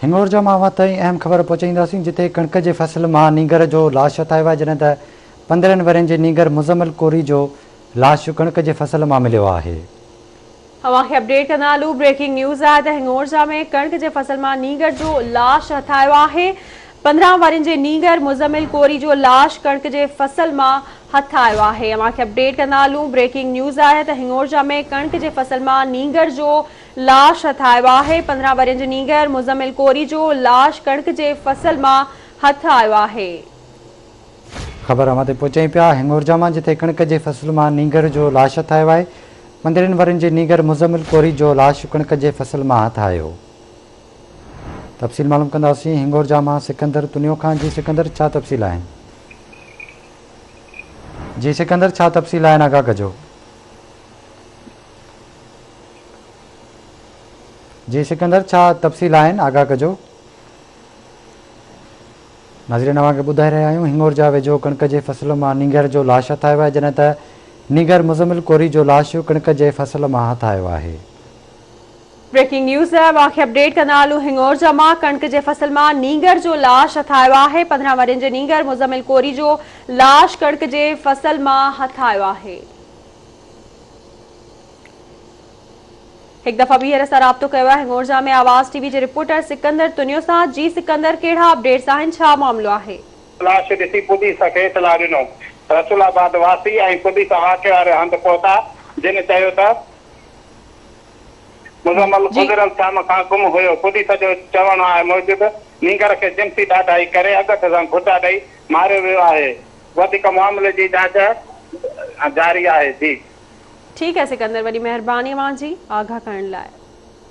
هڱورجا مان اوهان تائين اهم خبر پهچائينداسين جتي ڪڻڪ جي فصل مان نينگر جو لاش هٿ آيو آهي جڏهن ته 15 ورهين جي نينگر مزمل ڪوري جو لاش ڪڻڪ جي فصل مان مليو آهي. اوهان کي اپڊيٽ ڪندا هلون بريڪنگ نيوز آهي ته هڱورجا ۾ ڪڻڪ جي فصل مان نينگر جو لاش هٿ آيو آهي 15 ورهين جي نينگر مزمل ڪوري جو لاش ڪڻڪ جي فصل مان هٿ آيو آهي اوهان کي اپڊيٽ ڪندا هلون بريڪنگ نيوز آهي ته هڱورجا ۾ ڪڻڪ جي فصل مان نينگر جو لاش هٿ آيو آهي، 15 ورهين جي نينگر مزمل ڪوري جو لاش ڪڻڪ جي فصل مان هٿ آيو آهي. خبر اوهان تائين پهچايون پيا هڱورجا مان جتي ڪڻڪ جي فصل مان نينگر جو لاش هٿ آيو آهي، 15 ورهين جي نينگر مزمل ڪوري جو لاش ڪڻڪ جي فصل مان هٿ آيو. تفصيل معلوم ڪنداسين هڱورجا مان سڪندر تنيو کان جي سڪندر ڇا تفصيل آهن. جي سڪندر ڇا تفصيل آهن آگاهه ڪجو. جي سڪندر ڇا تفصيل آهن آگاهه ڪجو. ناظرين اوهان کي ٻڌائي رهيا آهيون هڱورجا ويجهو ڪڻڪ جي فصل مان نينگر جو لاش هٿ آيو آهي جڏهن ته نينگر مزمل ڪوري جو لاش ڪڻڪ جي فصل مان هٿ آيو آهي. بريڪنگ نيوز اوهان کي اپڊيٽ ڪندا هلون هڱورجا مان ڪڻڪ جي فصل مان نينگر جو لاش هٿ آيو آهي 15 ورهين جي نينگر مزمل ڪوري جو لاش ڪڻڪ جي فصل مان هٿ آيو آهي. هڪ دفعا ٻيهر اسان رابطو ڪيو آهي هڱورجا ۾ آواز ٽي وي جي رپورٽر سڪندر تنيو سان جي سڪندر ڪهڙا اپڊيٽس آهن ڇا معاملو آهي. لاش ڏسي پوليس کي اطلاع ڏنو. رسول آباد واسي ۽ پوليس واقعي واري هنڌ پهتا جن چيو ته مزمل گذريل شام کان گم هيو پوليس جو چوڻ آهي موجب نينگر کي جنسي ڏاڍائي ڪري اڳٺ سان گهٽا ڏئي ماريو ويو آهي وڌيڪ معاملي جي جاچ جاري آهي جي. ٺيڪ آهي سڪندر وڏي مهرباني اوهان جي آگاهه ڪرڻ لاء.